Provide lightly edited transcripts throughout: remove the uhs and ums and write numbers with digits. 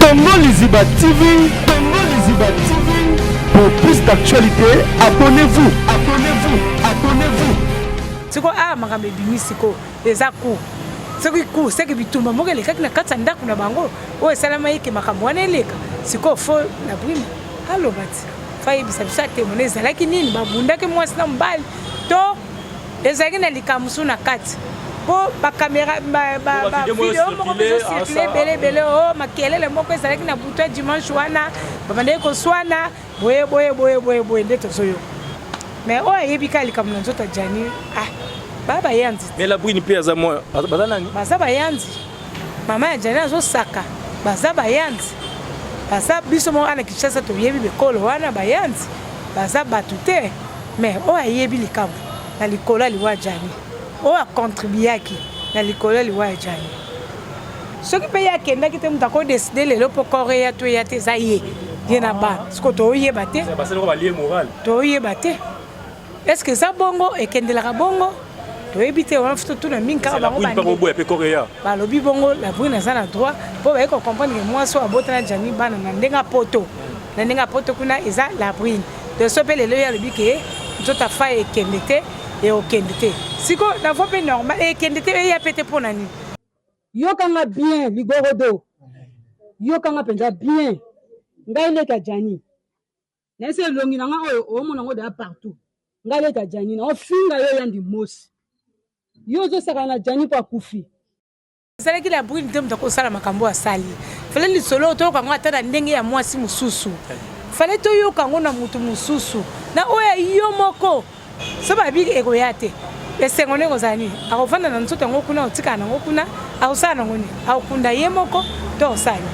Congo Liziba TV, Congo Liziba TV. Pour plus d'actualités, abonnez-vous, abonnez-vous, abonnez-vous. Siko ah makambo ebimi siko eza cour soki cour seke bitumba moko elekaki na kati ya ndako na bango oyo esalamaki ke makambo wana eleka sikoyo fo la brune aloba ti fo ayebisa biso atemone ezalaki nini babundaki mwasi na mobali to ezalaki na likambo mosusu na kati mpo bakamera bavideo moko mpe ezocircule ebele ebele o oh, makelele moko ezalaki na butu ya dimanche wana babandaki koswana boye boye boye boye boye nde tozoyoka mais oyo ayebi kaka likambo na nzoto ya jani ah baa bayanzi mais la brune mpe aza mwa baza nani baza bayanzi mama ya jani azosaka baza bayanzi baza biso moko ana kinshasa toyebi bekolo wana bayanzi baza bato te Mais oyo ayebi likambo na likolo ya liwa ya Djany, oyo a contribuaki na likolo ya liwa ya Djany, soki mpe ye akendaki te, moto ako decider lelo mpo corps eya to eya te, eza ye ye na bana. Sikoyo toyeba te, toyeba te est ce que eza bongo, ekendelaka bongo toyebi te. Wana futo tuna mingi kaka bango balobi bongo. La brune aza na droit mpo baye ko comprendre ke mwasi oyo abota na Djany bana na ndenge ya poto, na ndenge ya poto kuna eza la brune. Doso pe lelo ye alobi ke nzoto ya faye ekende te, ekokende te. Siko na voie pe normal ekende te, eya pe te pona nini? Yoka nga bien ligorodo yoka nga penza bien ngai leki ya djani nayesi elongi na nga oyo omona ngo deja partout ngai leki ya djani na ofinga yo yandi mosi yo ozosakana na djani mpo akufi. Ezalaki la brune te moto akosala makambo oyo asali. Fallait lisolo oyo toyoka yango ata na ndenge ya mwasi mosusu. Fallait toyoka yango na moto mosusu. Na oyo ya yo moko. So babi ekoya te. Esengo nde ekozala nini? Akofanda na nzoto yango kuna, akotikala na yango kuna, akosala na yango nini? Akokunda ye moko to akosala nini?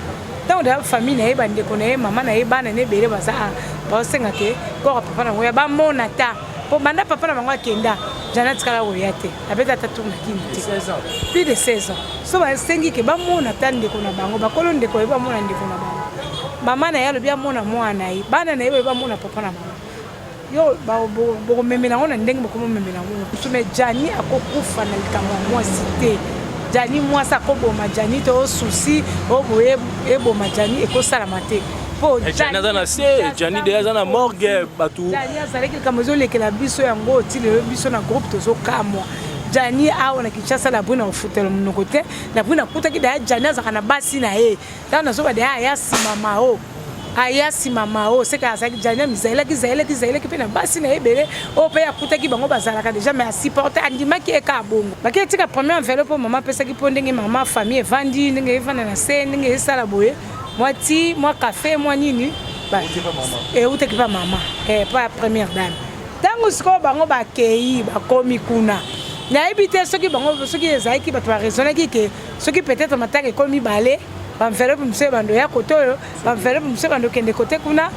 Ntango deja famille na ye, bandeko na ye, mama na ye, bana na ye ebele baza awa, baosenga ke corps ya papa na bango ya bamona ata. Po banda papa na bango akenda, Djany atikala koya te. Abeta ata tour na Kin te. Plus de 16 ans. So basengi ke bamona ata ndeko na bango, bakolo ndeko ye bamona ndeko na bango. Mama na ye alobi amona mwana na ye, bana na ye baye bamona papa na bango. Yo bokomemela yango na ndenge bokomomemela yango mosusu, mais Djany akokufa na likambo ya mwasi te. Djany mwasi akoboma Djany te, o souci o boye eboma Djany ekosalama te. Po eh, Djany aza na se, Djany deja aza na morgue, batu Djany azalaki likambo ezolekela biso yango ti lelo biso na groupe tozokamwa. Djany awa na Kinshasa la brune akofutela monoko te. La brune akutaki deja Djany azalaka na basi na ye. Ntango nazoba deja aya nsima mao aya nsima mao seke azalaki Djany amizaelaki zaelaki zaelaki mpe na basi na ye ebele oyo mpe akutaki bango bazalaka deja mais asupporte andimaki ye kaka bongo. Bake tika première enveloppe oyo mama apesaki mpo ndenge mama famille evandi ndenge evanda na se ndenge esala boye mwa ti mwa cafe mwa nini eutaki pa mama eh, pa première dame. Ntango sikoyo bango bakei bakomi kuna nayebi te soki bango soki ezalaki bato baraisonnaki ke soki peut-être matanga ekomi mibale baenveloppe mosusu ebando ya kote oyo baenveloppe mosusu ebando kende kote kuna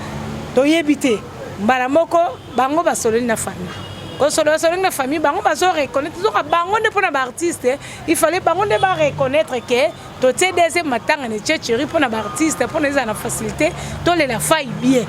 toyebi te. Mbala moko bango basololi na famille, kosolola basololi na famille bango bazo reconnaître zoka bango nde mpona baartiste il fallait bango nde ba reconnaître ke totie deuxième matanga na tchetcheri mpona baartiste mpona ezala na facilité tolela fai bien.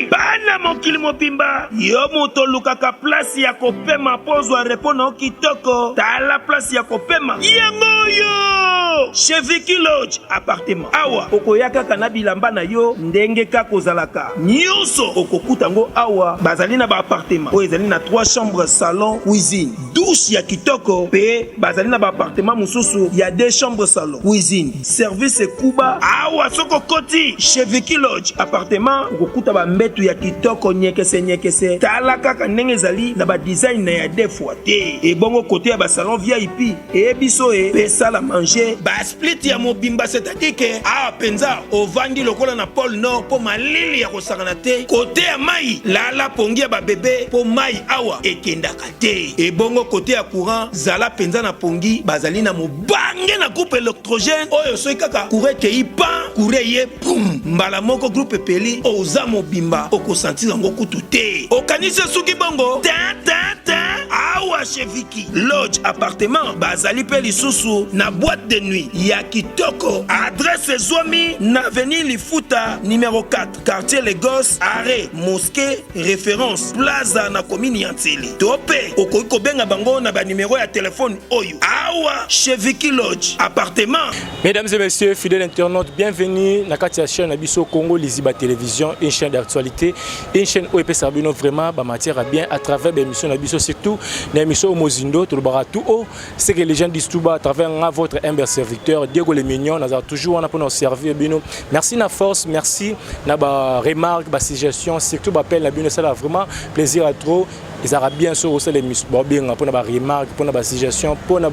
Bana mokili mobimba, yo moto olukaka place ya kopema mpo ozwa repos na yo kitoko, tala place ya kopema yango oyo! Chez Vicky Lodge appartement. Awa okoya kaka na bilamba na yo ndenge kaka ozalaka, nionso okokuta yango awa. Bazali na ba appartement oyo ezali na 3 chambres, salon, cuisine, douche ya kitoko pe bazali na ba appartement mosusu ya 2 chambres, salon, cuisine, service ekuba. Awa soki okoti chez Vicky Lodge appartement okokuta ba mbetu ya kitoko nyekese nyekese, tala kaka ndenge ezali na ba design na ya deux fois te. Ebongo kote ya ba salon VIP eye biso e pe salle à manger ba split ya mobimba, c'est à dire que awa penza ovandi lokola na pole nord po malili ya kosakana te. Kote ya mayi lala pongi ya ba bebe po mayi awa ekendaka te. Ebongo kote ya courant zala penza na pongi, bazali na mobange na groupe electrogène oyo soki kaka courant ekeyi pan courant eye pum mbala moko groupe epeli oza mobimba oko sentir yango kutu te. Okanisi esuki bongo? Tin tin tin awa. Awa chez Vicky Lodge appartement bazali mpe lisusu na boîte de nuit ya kitoko. Adresse ezwami na avenue Lifuta numero 4, quartier Lagos, arrêt Mosquée Référence Plaza na commune ya Nsele. To mpe okoki kobenga bango na ba numero ya telefone oyo. Awa chez Vicky Lodge appartement. Mesdames et messieurs, fidèles internautes, bienvenue na kati ya chaîne na biso Congo Liziba Télévision, une chaîne d'actualité, une chaîne oyo epesaka bino vraiment ba matière à bien à travers ba émission na biso, surtout na émission Mozindo, tolobaka tout haut, ce que les gens disent tout bas à travers nga votre humble serviteur Diego le Mignon, naza toujours wana pona servir bino. Merci na force, merci na ba remarques, ba suggestions, surtout ba appel na bino, ça vraiment plaisir à trop. Ezalaka bien soki osala émission baobenga mpona ba remarque, mpona ba suggestion, mpona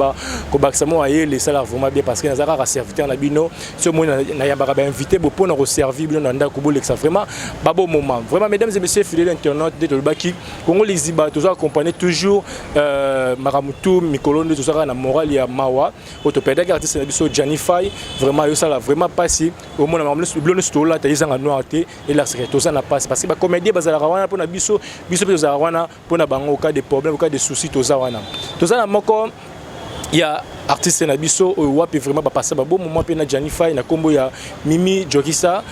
kobakisa mwa mayele, esalaka vraiment bien parce que naza kaka serviteur na bino. So omoni nayambaka bainvité bo mpona koservir bino na ndako, bolekisa vraiment babo moment. Vraiment, mesdames et messieurs, fidèles internautes, nde tolobaki Congo Liziba toza accompagner toujours makambo tu mikolo nde toza kaka na morale ya mawa oyo toperdaki artiste na biso Gianni Fay. Vraiment yosala vraiment mpasi omona makambo bilo nyonso tolata ezanga noir te, elakisaka toza na mpasi parce que bacomédien bazalaka wana mpona biso, biso mpe tozalaka wana mpona bango. Cas de problème, cas de souci, toza wana. Toza na moko ya artiste na biso oyo wapi vraiment bapasa babo moment mpe na Gianni Fay, na nkombo ya Mimi Jokisa,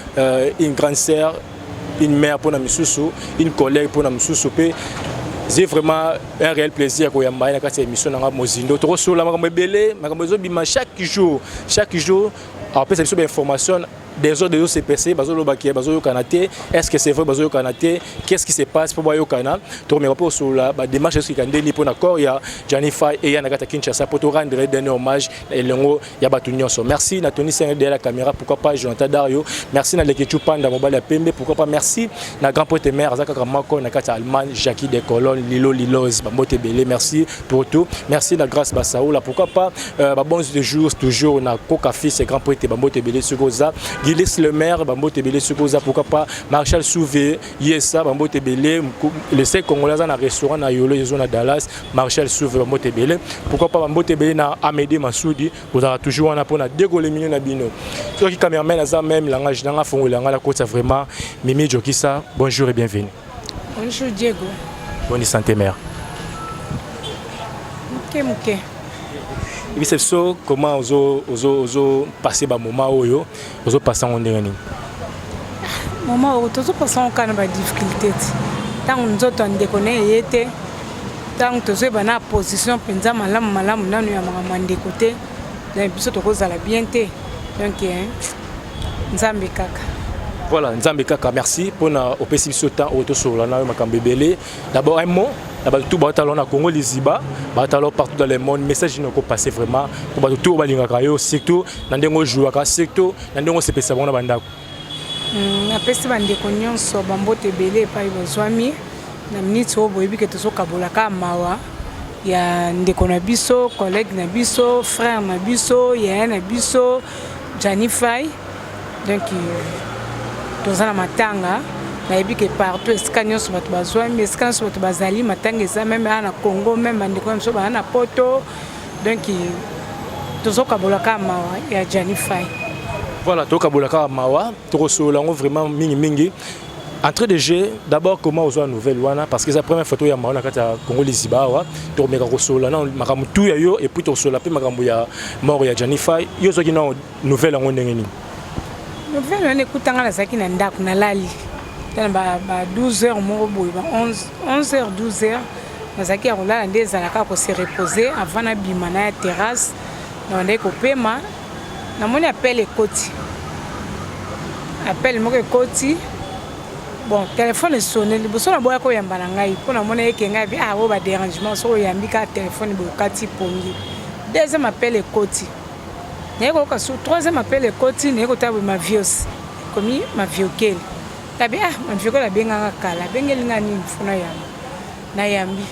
une grande sœur, une mère mpona misusu, une collègue mpona misusu mpe. J'ai vraiment un réel plaisir koyamba ye na kati ya émission na nga Mozindo. Tokosola makambo ebele, makambo ezobima chaque jour, chaque jour apesa biso bainformation. Désordre ezo se bazolobaki bazoyokana te. Est ce que c'est vrai, bazoyokana te? Qu'est ce qui se passe mpo bayokana? Tokomeka mpo kosolola badémarche esika ndeni mpo na corps ya Gianni Fay eya na kati ya Kinshasa mpo torendre dernier hommage na elongo ya bato nyonso. Merci na Tony Seng derrière la caméra, pourquoi pas Jonathan Dario. Merci na Lekechu Panda, mobali ya pembe. Pourquoi pas merci na grand pote mère aza kaka moko na kati ya Allemagne, Jackie de Cologne, Lilo Liloz, bambote ebele, merci pour tout. Merci na Grâce Basaoula, pourquoi pas babons de jour toujours na Koka fils et grand pote, bambote ebele soki oza Gilis le maire, bambote ebele soki oza. Pourquoi pas Marshal Souve Yesa, bambote ebele, le seul Congolais aza na restaurant na Yolo ezo na Dallas, Marshal Souve, bambote ebele. Pourquoi pas bambote ebele na Amédée Masudi, ozalaka toujours wana mpona dégole mino na bino. Soki cameraman aza même langage nanga fongola yanga na kota. Vraiment, Mimi Jokisa, bonjour et bienvenue. Bonjour Diego. Bonne santé, mère? Moke moke. Ebisa biso comment ozo ozo ozo passer bamoment oyo ozopasser yango ndenge nini? Moment oyo tozopasser yango kaka na badifficulté ti ntango nzoto ya ndeko na ye te, ntango tozoyeba na position mpenza malamu malamu nanu ya makambo ya ndeko te, donc biso tokozala bien te. Donc Nzambe kaka. Voilà, Nzambe kaka. Merci mpona opesi biso temps oyo tosolola na yo makambo ebele. D'abord un mot na bato tu baotala na Congo Liziba, baotala partout dans le monde, message nini okopasser vraiment po bato tu oyo balingaka yo, surtout na ndenge ojouaka, surtout na ndenge osepelisa bango na bandako? Napesi bandeko nyonso bambote ebele epai bazwami na miniti oyo. Boyebi ke tozokabola kaka mawa ya ndeko na biso, collègue na biso, frère na biso, yaya na biso Gianni Fay. Donc toza na matanga. Nayebi ke partout esika nyonso bato bazwami, esika nyonso bato bazali, matanga eza, même awa na Congo, même bandeko na biso baza na Poto. Donc tozokabola kaka mawa ya Gianni Fay. Voilà, tokabola kaka mawa, tokosolola yango vraiment mingimingi. Entrée de jeu d'abord, comment ozwa nouvelle wana? Parce que eza première photo ya mawa na kati ya Congo Liziba awa. Tokomeka kosolola na makambo tu ya yo et puis tokosolola mpe makambo ya mort ya Gianni Fay. Yo ozwaki na nouvelle yango ndenge nini? Nouvelle wana ekutanga nazalaki na ndako, nalali tana ba 12 heures moko boye, ba 11 heures, 12 heures, nazalaki ya kolala. Nde ezalaka kose reposer avant nabima na ya terrasse, nabandaki kopema, namoni appel ekoti, appel moko ekoti. Bon, telefone esonne liboso na boya koyamba na ngai mpo namoni eke ngai bi ah, oyo badérangement, soki oyambi kaka telefone boye okati pongi. Deuxième appel ekoti, naye koyoka su. Troisième appel ekoti, naye kotala boye, Mavios ekomi, Maviokele. Tabi ah, Maviokele abenganga kala, abengeli nga nini? Fo nayamba. Nayambi.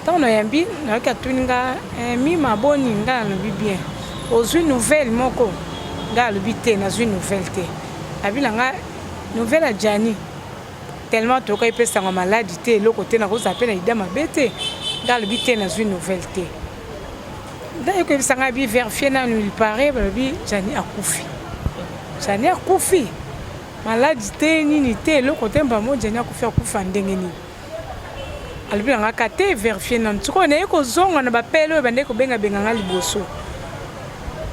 Ntango nayambi, nayoki atuni nga eh, "Mima, boni?" Ngai nalobi: "Bien." "Ozwi nouvelle moko?" Ngai alobi: "Te, nazwi nouvelle te." Abi na nga nouvelle ya Gianni, tellement toyoka epesanga maladi te, eloko te, nakozala mpe na ida mabe te. Ngai alobi: "Te, nazwi nouvelle te." Ngai koyebisa ngai bi vérifie nanu, il paraît balobi Gianni akufi. Gianni akufi, maladi te, nini te, eloko te, mbamo Gianni akufi. Akufa ndenge nini? Alobi na nga ka te, verifie nanu. Sikoyo naye kozonga na bapele oyo bandeki kobengabenga nga liboso.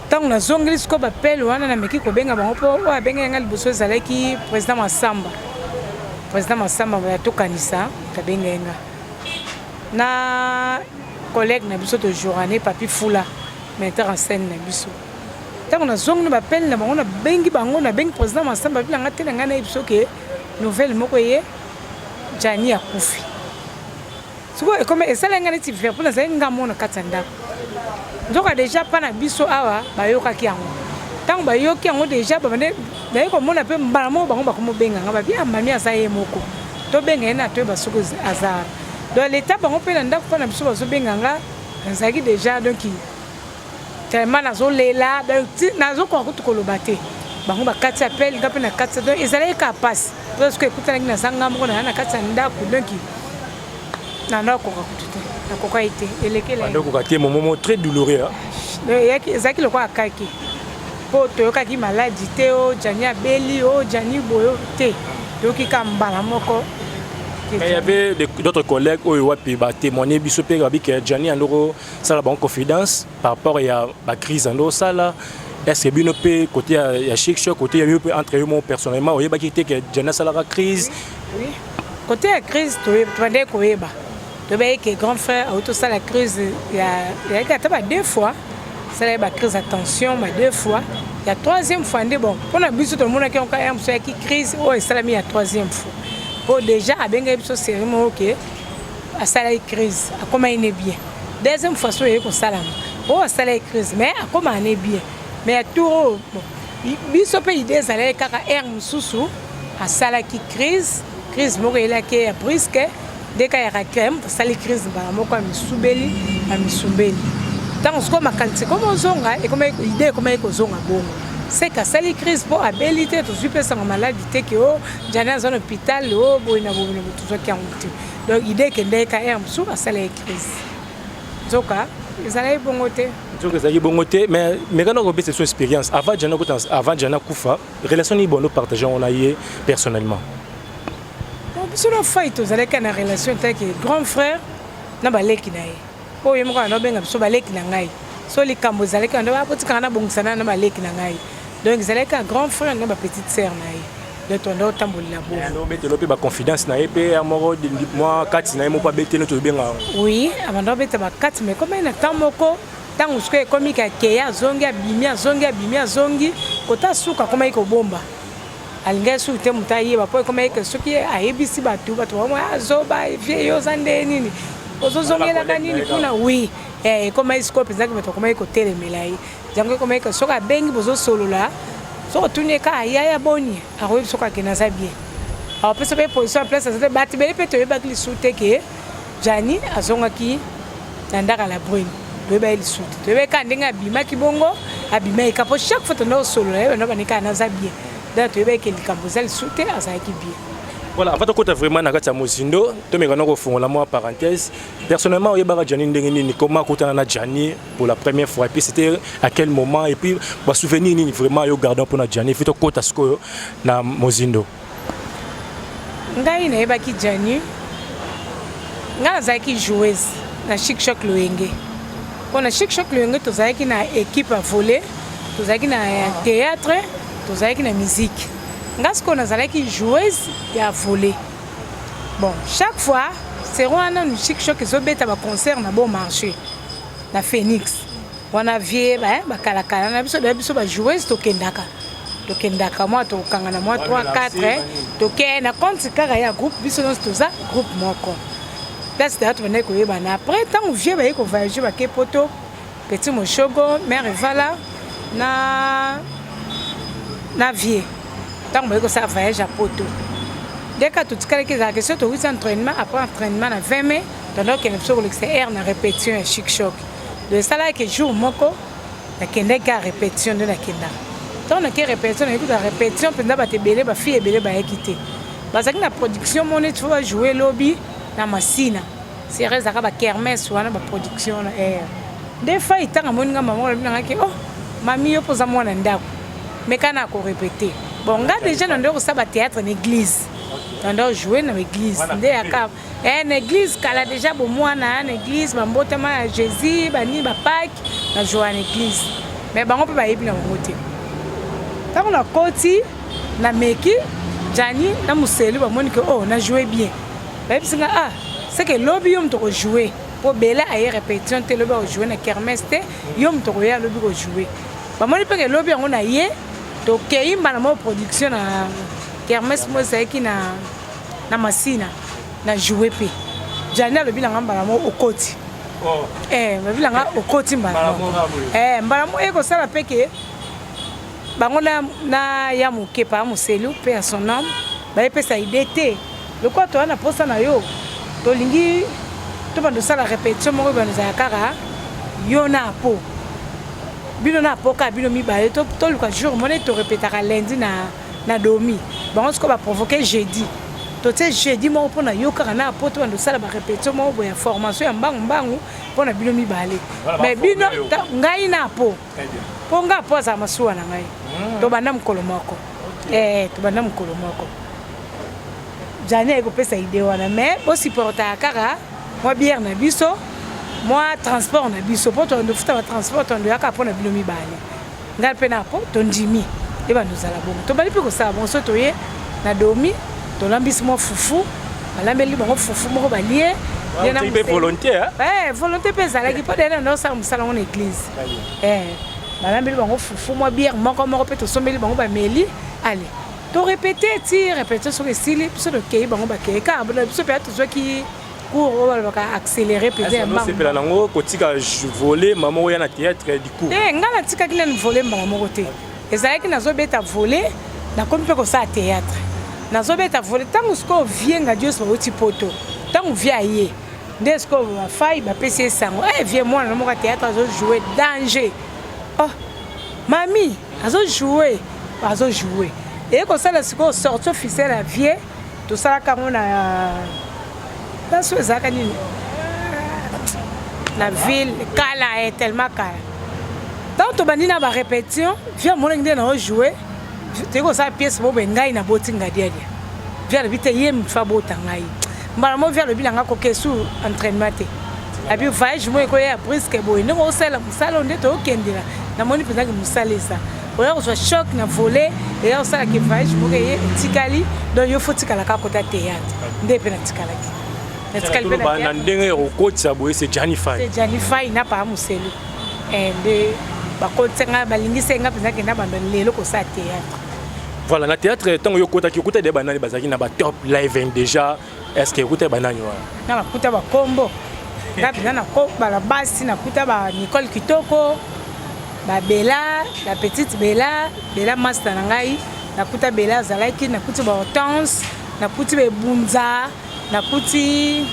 Ntango nazongeli sikoyo bapele wana, nameki kobenga bango mpo oyo abengaki nga liboso ezalaki président Masamba. Président Masamba ya tokanisa abengaki nga na collègue na biso tojourane Papi Fula, metteur en scène na biso. Ntango nazongi na bapele na bango, nabengi bango, nabengi président Masamba, abi na nga te, na ngai nayebi soki nouvelle moko eye, Djany akufi. Sikoyo ekomi esalaki ngai neti ver mpo nazalaki nga moko na kati ya ndako. Nzoka deja mpa na biso awa bayokaki yango. Ntango bayoki yango deja babande naye komona mpe mbala moko bango bakomobenga nga babi ah mami aza ye moko tobenga ye na toyeba soki aza wana. Donc leta bango mpe na ndako mpa na biso bazobenga nga nazalaki deja donc tellement nazolela donc nazokoka kutu koloba te. Bango bakati appel nga mpe na kati donc ezalaki kaka mpasi parce que ekutanaki naza nga moko na na kati ya ndako donc na nakoka kutu te, nakokaki te, elekela okoka te, moment très douloureux. Ezalaki lokola kaki mpo toyokaki maladi te, o Djany abeli, o Djany boyo te, toyoki ka mbala moko. Mais il y avait d'autres collègues oyo wapi batémoigner biso mpe babi ke Djany andoko sala bango confidence par rapport ya bacrise ando osala. Est ce que bino mpe côté ya Chic Choc, côté ya yo mpe, entre yo mo personnellement, oyebaki te ke Djany asalaka crise? Oui, côté ya crise tobandaki koyeba, toyebaki ke grand frère auti osala crise yayaki ata ba deux fois, asalaki bacrise ya tension ba deux fois. Ya troisième fois nde bon, mpona biso tomonaki yango ya mosu ayaki crise oyo esalami ya troisième fois, mpo déjà abengaki biso série moko ke asalaki crise, akomaki ne bien. Deuxième fois so oye kosalama oyo asalaki crise, mais akomaka ne bien. Mais ya tour oyo, bon, biso mpe idée ezalaki kaka aire mosusu asalaki crise, crise moko eyelaki ya brusque nde ka yaka crème, asali crise mbala moko, amisubeli, amisumbeli. Ntango sikoyo makanisi ekoma ozonga, idée ekomaki kozonga bongo seke asali crise mpo abeli te. Tozwi mpe sango maladi te ke o Djany aza na hôpital, o boye na boye na boye, tozwaki yango te. Donc idée ekendeki ka aire mosusu asalaki crise, nzoka ezalaki bongo te. Nzoka ezalaki bongo te. Mais mekana kopesa biso expérience avant Djany akota, avant Djany akufa, relation nini bondo partage yango na ye personnellement? Bon, biso na fai tozalaki na relation taki grand frère na baleki na ye. Oyo ye moko anda obenga biso baleki na ngai. So likambo ezalaki anda akotikanga nabongisana na baleki na ngai. Donc ezalaki ka grand frère na bapetite sœur na ye, donc tonda otambolela bongo. Obetelo mpe baconfidence na ye mpe ya moko mwa kati na ye moko abeteli, tobenga yango? Oui, abanda obeta bakati, mais komai na temps moko, ntango sikoyo ekomi kakeya, azongi, abimi, azongi, abimi, azongi kota suka, akomaki kobomba, alingaki suku te moto ayeba, mpo ekomaki ke soki ayebisi bato, bato bamo azoba vie, yo oza nde nini, ozozongelaka nini kuna. Oui, ekomaki sikoyo mpenzaki bato bakomaki kotelemela ye. Yango ekomaki ke soki abengi, bozosolola, soki otuni ye kaka yaya boni, akoyebi soki akende aza bien, akopesa mpe position ya place aza te. Bato ebele mpe toyebaki lisusu te ke Djany azongaki na ndako ya La Brune. Toyebaki lisusu te, toyebaki kaka ndenge abimaki bongo, abimaki ka mpo chaque fois tonda kosolola ye, bando bandi kaka naza bien. Donc toyebaki ke likambo eza lisusu te, azalaki bien. Voilà, avant tokota vraiment na kati ya mozindo, tomeka na kofungola mwa parenthèse. Personnellement, oyebaka Djany ndenge nini? Comment akutana na Djany pour la première fois et puis c'était à quel moment? Et puis basouvenir nini vraiment yo gardant mpona Djany? Fi tokota sikoyo na mozindo. Ngai nayebaki Djany, ngai nazalaki joueuse na Chic Choc Loyenge. Mpo na Chic Choc Loyenge tozalaki na équipe ya volley, tozalaki na théâtre, tozalaki na musique. Ngai sikoyo nazalaki joueuse ya volley. Bon, chaque fois sero wana nu Chic Choc ezobeta baconcert na Bon Marché na Phoenix wana, vie bakalakala na biso doya, biso bajoueuse tokendaka mwa tokokanga na mwa 3 4, tokee na compte kaka ya groupe, biso nyonso toza groupe moko. Place daya tobandaki koyebana. Après, ntango vie baye kovoyage, bake Poto, petit Moshogo, mare evala na vie, ntango baye kosala voyage ya Poto, nde kaka totikalaki. Ezalaka so towuti entraînement, après entraînement na 20 mai, tonda kokende biso kolekisa aire na répétition ya Chic Choc. Donc esalaki jour moko nakendaki kaka répétition. Nde nakendaka, ntango nake répétition, nayekuta répétition mpenza bato ebele, bafille ebele bayaki te. Bazalaki na production mo neti fo bajoue lobi na Masina, sere ezalaka bakermesse wana, baproduction wana. Nde fai ntango amoni nga, mama alobi nangaki: "Oh mami, yo mpo oza mwana ndako." Meka na ko répéter. Bon, nga déjà na ndeko saba théâtre na église. Na ndeko jouer na église. Nde yaka eh na église kala déjà bo mwana na église ba mbotama ya Jésus, ba ni ba Pâques na jouer na église. Mais bango pe bayebi na bango te. Tango na koti na meki Gianni na Muselu bamoni que oh na jouer bien. Bayebisi nga ah c'est que lobi yo moto ko jouer. Po Bella aye répétition te lobi ako jouer na kermesse te, yo moto koya lobi ko jouer. Bamoni pe ke lobi yango na ye tokei mbala moko production na kermesse moko ezalaki na na Masina na jouer pe. Gianni alobi na nga mbala moko okoti. Oh. Eh, alobi na nga okoti mbala moko. Eh, mbala moko ekosala pe ke bango na, na ya moke pa moselu pe ya son homme bayepesa idée te lokola toya na posa na yo tolingi tobanda osala répétition moko ebanda ezala kaka yo na apo bino na apo kaka bino mibale toluka jour mone torepetaka lundi na, na domi bango sikoyo baprovoke jeudi totie jeudi moko mpo na yo kaka na apo tobanda osala barépétition moko boye ya formation ya mbangu mbangu mpo na bino mibale mais bino ngai na apo mpo nga mpo azala masuwa na ngai hmm. tobanda mokolo moko eh, tobanda mokolo moko jani aye kopesa ide wana mais bosupportaka kaka mwa biere na biso mwa transport na biso mpo tofuta batransport tondoyaka mpo na bino mibale ngai mpe na po tondimi ebanda ozala bongo tobandi mpe kosala bongo so toye na domi tolambisi mwa fufu balambeli bango fufu moko balie mpe volonté eh, volonté mpe ezalaki mpo dena naosala mosala yango na église eh, balambeli bango fufu mwa bière moko moko mpe tosombeli bango bameli ale torepete ti repete soki esili biso tokei bango bakei kaka biso mpe tozwaki cours oyo balobaka accéléré mpenza ya mbangu nango kotika volet mama oya na théâtre du coup te ngai natikaki nanu volet mbala moko te ezalaki nazobeta volet nakomi mpe kosala théâtre nazobeta volet ntango sikoyo vie ngadios bauti poto ntango vie aye nde sikoyo bafai bapesi ye sango e vie mwana na moko ya théâtre azojoue danger oh mami azojoue azojoue eye kosala sikoyo sortie officielle ya vie tosalaka yango na place oyo ezalaka nini na ville kala eh, tellement kala ntango tobandi na barépétition vie amonaki nde na ojoue toyei kosala pièce moko boye ngai naboti ngadiadia vie alobi te ye motu abota ngai mbala moko vie alobi na ngai koke su entraînement te abi voyage moko ekoya ya briske boye ndenge osalela mosala oyo nde tookendela namoni mpenzaki mosala eza oya kozwa choc na volet eya kosala ke voyage moko eye otikali donc yo fo tikala kaka kota théâtre nde mpe natikalaki natikali mpe na ndenge ya kokotisa boye c'est Gianni Fay c'est Gianni Fay na paa moselu eh, nde bakotisa ngai balingisa ngai mpenza kenda bando lelo kosala théâtre voilà na théâtre ntango yo okotaki okutaki de banani bazalaki na batop live déjà est ce que okutaki banani wana nga nakuta bakombo nga mpenza nakobala basi nakuta ba nicole kitoko ba bela la petite bela bela master na ngai nakuta bela azalaki nakuti ba hortense nakuti bebunza nakuti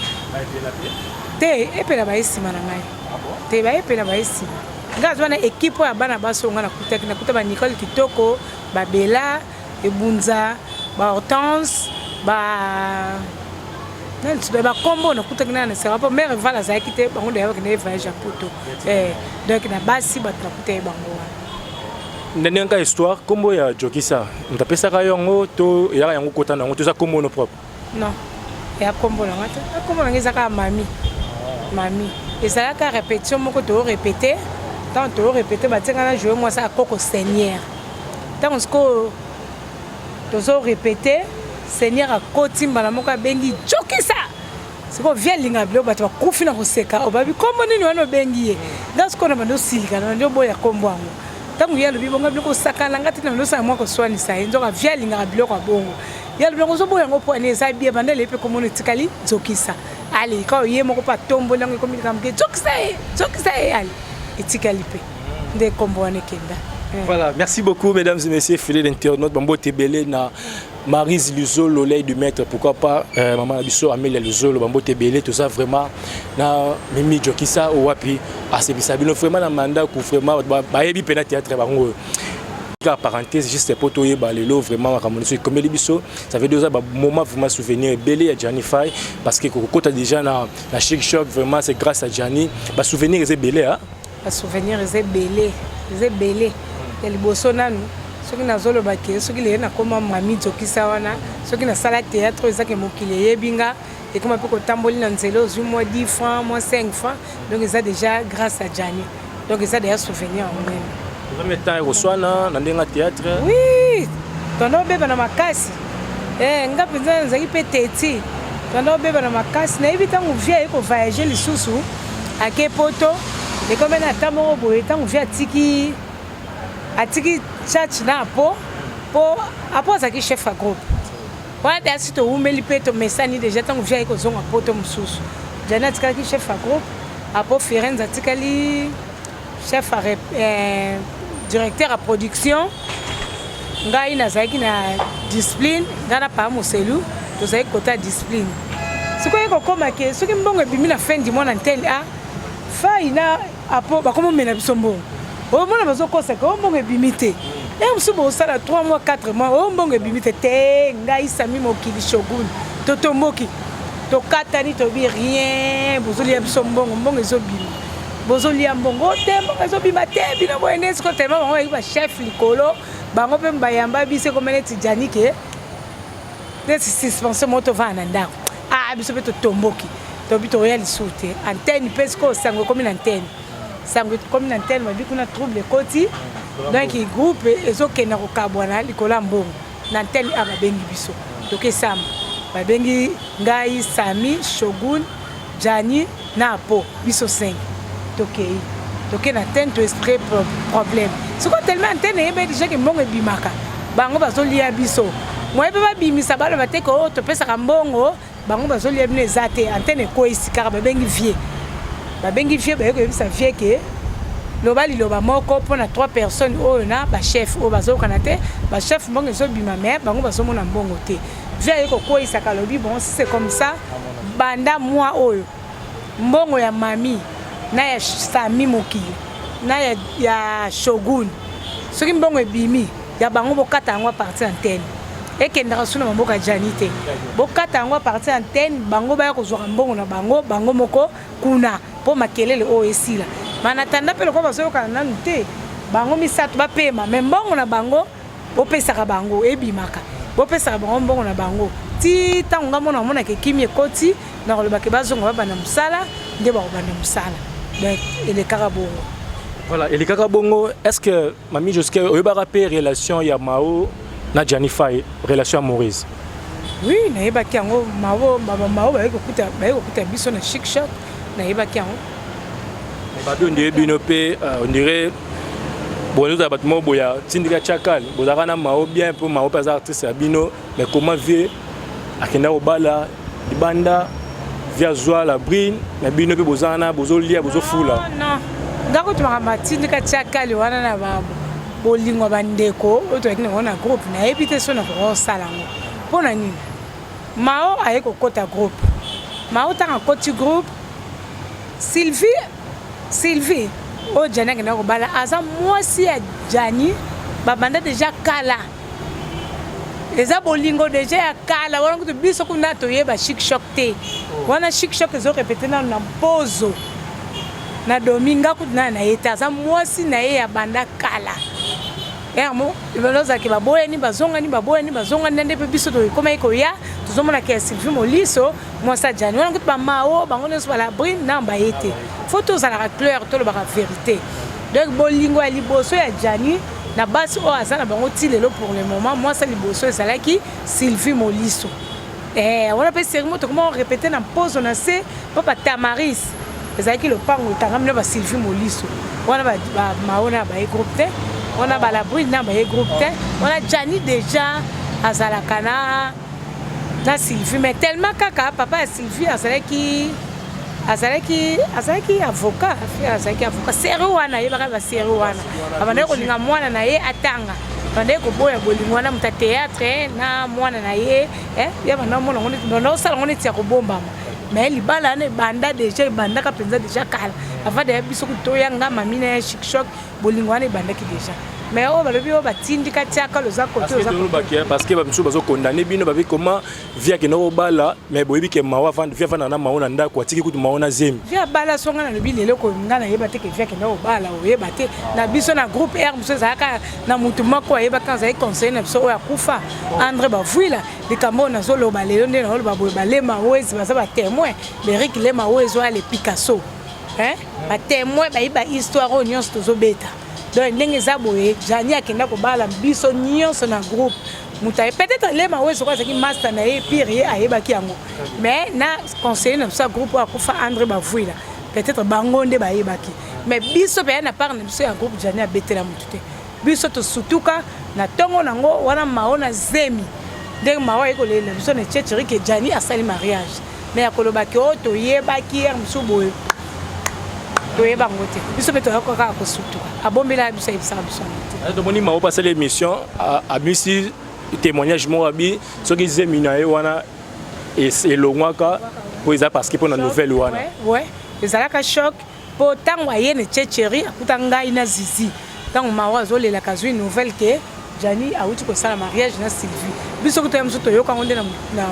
te epela baye nsima na ngai ah te baye epela baye nsima ngai azwa na ekipe oyo ya bana basi oyo ngai nakutaki nakuta ba nicole kitoko babela ebunza ba hortense ba bakombo nakutaki nana na sera mpo mare val azalaki te bango deya bakendaki voyage ya poto eh, donc na basi bato nakutaki bango wana ndenge kaka histoire nkombo ya jokisa moto apesaka yango to eyaka yango kota na yango to eza nkombo no propre non eya nkombo na nga te nkombo na nga eza kaka mami mami ezalaka répétition moko toorépéte ntango toorépéte batie nga na joue mwasi akoko seigneur ntango sikoyo tozo repete seigneur akoti mbala moko abengi jokisa sikoyo vie alinga biloko bato bakufi na koseka obabi nkombo nini wana obengi ye nga sikoyo na bandi osilika na bandi oboya nkombo yango ntango ye alobi bongo biloko osakana nga te na bandi osala mwa koswanisa ye nzoka vie alingaka biloko ya bongo ye alobi yango ozoboya yango mpo ani eza bie banda elei mpe komona etikali nzokisa ale kaka ye moko mpe atomboli yango ekomi likambo ke nzokisa ye nzokisa ye ale etikali mpe nde nkombo wana ekenda. Voilà, merci beaucoup mesdames et messieurs, fidèles internautes, bambote ebele na Marise Luzolo, l'œil du maître, pourquoi pas euh, maman na biso Amelia Luzolo, bambote ebele, tout ça vraiment na Mimi Jokisa Owapi, asebisa bino vraiment na mandat ku vraiment bayebi pena théâtre bango. Ka parenthèse juste pour toyeba lelo vraiment makambo nyonso ekomeli biso ça veut dire oza ba moment vraiment souvenir ebele ya Gianni Fay parce que kokota déjà na na Chic Choc vraiment c'est grâce à Gianni ba souvenir eza ebele hein Ba souvenir eza ebele, eza ebele. Ya liboso nanu Soki nazoloba ke soki lelo nakoma mami Nzokisa wana, soki nasala théâtre oyo eza ke mokili eyebi nga, ekoma mpe kotamboli na nzela ozwi mwa 10 francs, mwa 5 francs, donc eza déjà grâce à Gianni. Donc eza déjà souvenir ya monene. Ozami temps ya koswana na ndenge ya théâtre? Oui, tondo obeba na makasi. Eh, nga mpenza nazalaki mpe teti. Tondo obeba na makasi. Nayebi ntango vie aye ko voyager lisusu, ake poto, ekomi na ata moko boye ntango vie atiki atiki church na apo po apo azalaki chef ya groupe wana deja si towumeli mpe tomesani deja ntango vie aye kozonga poto mosusu Jani atikalaki chef ya groupe, apo Firenze atikali chef ya directeur ya production. Ngai nazalaki na discipline, ngai na paa Moselu tozalaki kota discipline. Sikoyo ekokoma ke soki mbongo ebimi na fin du mois na ntele a fai na apo bakoma omela biso mbongo, omona bazokosaka o mbongo ebimi te, e mosusu bosala 3 mois 4 mois o mbongo ebimi te. Te, ngai Sami Mokili Shogun totomboki, tokatani, tobi rien, bozolia biso mbongo, mbongo ezobima, bozolia mbongo te, mbongo ezobima te, bino boye nde sikoyo tellement bango bayaki bachef likolo, bango mpe bayamba biso ekoma neti Jani ke neti suspension moko tovanda na ndako. Ah, biso mpe totomboki, tobi toya lisusu te antenne. Mpe sikoyo sango ekomi na antenne, sango ekomi na antenne, babi kuna trouble ekoti, donc groupe ezokenda kokabwana likolo ya mbongo na antenne. A babengi biso tokesamba, babengi ngai, Sami, Shogun, Jani na Apo, biso 5 tokei, toke na antenne, toexpliquer problème. Sikoyo tellement antenne eyebaki déjà ke mbongo ebimaka, bango bazolia biso, moye mpe babimisa, baloba te ke oyo topesaka mbongo bango bazolia bino eza te. Antenne ekweyisi kaka, babengi vie, babengi vie, baye koyebisa vie ke loba liloba moko mpona trois personnes oyo na bachef oyo bazokana te, bachef mbongo ezobima mais bango bazomona mbongo te. Vie aye kokweyisaka, alobi: "Bon, si c'est comme ça, banda mwa oyo mbongo ya mami na ya Sami Mokili na ya Shogun, soki mbongo ebimi ya bango, bokata yango à partir antenne, ekendaka su na maboko ya Jani te, bokata yango à partir antenne, bango baya kozwaka mbongo na bango bango moko kuna mpo makelele oyo esila." Manatanda mpe lokola bazoyokana nanu te, bango misato bapema, me mbongo na bango bopesaka bango ebimaka, bopesaka bango mbongo na bango ti ntango nga mona omonaka ekimi ekoti na kolobaka bazonga babanda mosala nde bakobanda mosala. Donc elekaka bongo. Voilà, elekaka bongo. Est ce que mami Joske oyebaka mpe relation ya Mao na Jani Fai, relation amoureuse? Oui, nayebaki yango. Mao, mao baye kokuta biso na Chic Choc, nayebaki yango. Babi ondire bino mpe ondire bozala bato moko boya tindika tiakal, bozalaka na Mao bien mpo Mao mpe aza artiste ya bino. Mais comment vie akenda kobala libanda, vie azwa la brine na bino mpe boza wana bozolia, bozofula? Non, nga kutu makambo atindika tiakali wana na bolingo ya bandeko oyo tozalaki nango na groupe, nayebi te so nakoka kosala yango. Mpo na nini? Mao aye kokɔta groupe, Mao ntango akɔti groupe, Sylvie, Sylvie oyo Jani akenda kobala, aza mwasi ya Jani, babanda déjà kala, eza bolingo déjà ya kala wana. Kutu biso kuna toyeba Chic Choc te wana. Chic Choc ezorépéter nano na mpozo na domi, nga kutu nana na ye te, aza mwasi na ye ya banda kala. Yango ozalaki baboyani, bazongani, baboyani, bazongani, na nde mpe biso tokomaki koya, tozomonaka ya Sylvie Moliso mwasi ajani wana. Kutu bamao bango nyonso balabrine na baye te. Faut tozalaka clair, tolobaka vérité. Donc bolingo ya liboso ya Jani na basi oyo aza na bango ti lelo, pour le moment mwasi ya liboso ezalaki Sylvie Moliso. Wana mpe série mo tokoma répété na mpozo na se mpo batamaris ezalaki lopango ekangami na baSylvie Moliso wana. Bamao na baye groupe te wana, balabrine na baye groupe te wana. Jani déjà azalaka na Sylvie, mais tellement kaka papa ya Sylvie azalaki avocat, azalaki avocat série wana, ayebaka basérie wana, abandaki kolinga mwana na ye atanga, abandaki koboya bolingo wana moto ya théâtre na mwana na ye ya banda omona ngo neti banda osala ngo neti ya kobombama. Mais libala wana ebanda déjà, ebandaka mpenza déjà kala avant deya biso toyanga mami na ya Chic Choc. Bolingo wana ebandaki déjà. Mais oyo balobi oyo batindika tiaka loza kote oza parce que bamisusu bazokondane bino babi comment vie akenda kobala, mais boyebi ke mawa vie avanda na mao na ndako, atiki kutu mao na zemi. Vie abala so ngai nalobi lelo ko ngai nayeba te ke vie akenda kobala, oyeba te. Na biso na groupe r mosusu ezalaka na motu moko ayebaka, azalaki conseiller na biso oyo akufa, André Bavuila. Likambo oyo nazoloba lelo, nde nazoloba boye, balema wezi baza batémoin, Berik Lema wezi oyo ale Picasso, batémoin bayiba histoire oyo nyonso tozobeta. Donc ndenge eza boye, Jani akenda kobala, biso nyonso na groupe moto aye, peut-être Lema oyo soki azalaki master na ye pire, ye ayebaki yango, mais na conseiller na biso ya groupe oyo akufa, André Bavuila, peut-être bango nde bayebaki. Mais biso mpe na part na biso ya groupe, Jani abetela motu te. Biso tosutuka na ntongo nango wana, mao na zemi, ndenge mao aye kolelela biso na Tchetcheri ke Jani asali mariage. Mais ya kolobaki oyo toyebaki ere mosusu boye, toyeba yango te. Biso mpe toyaka kaka kosutuka, abombelaka biso, ayebisaka biso yango te. Tomoni mao basala émission, abimisi témoignage moko, abi soki zemi na ye wana elongwaka po eza parce que mpo na nouvelle wana. Ouais, ezalaka choc, mpo ntango aye na Tchetcheri, akuta ngai na Zizi. Ntango mawa azolelaka, azwi nouvelle ke Jani awuti kosala mariage na Sylvie, biso kutoya mosusu toyoka yango nde na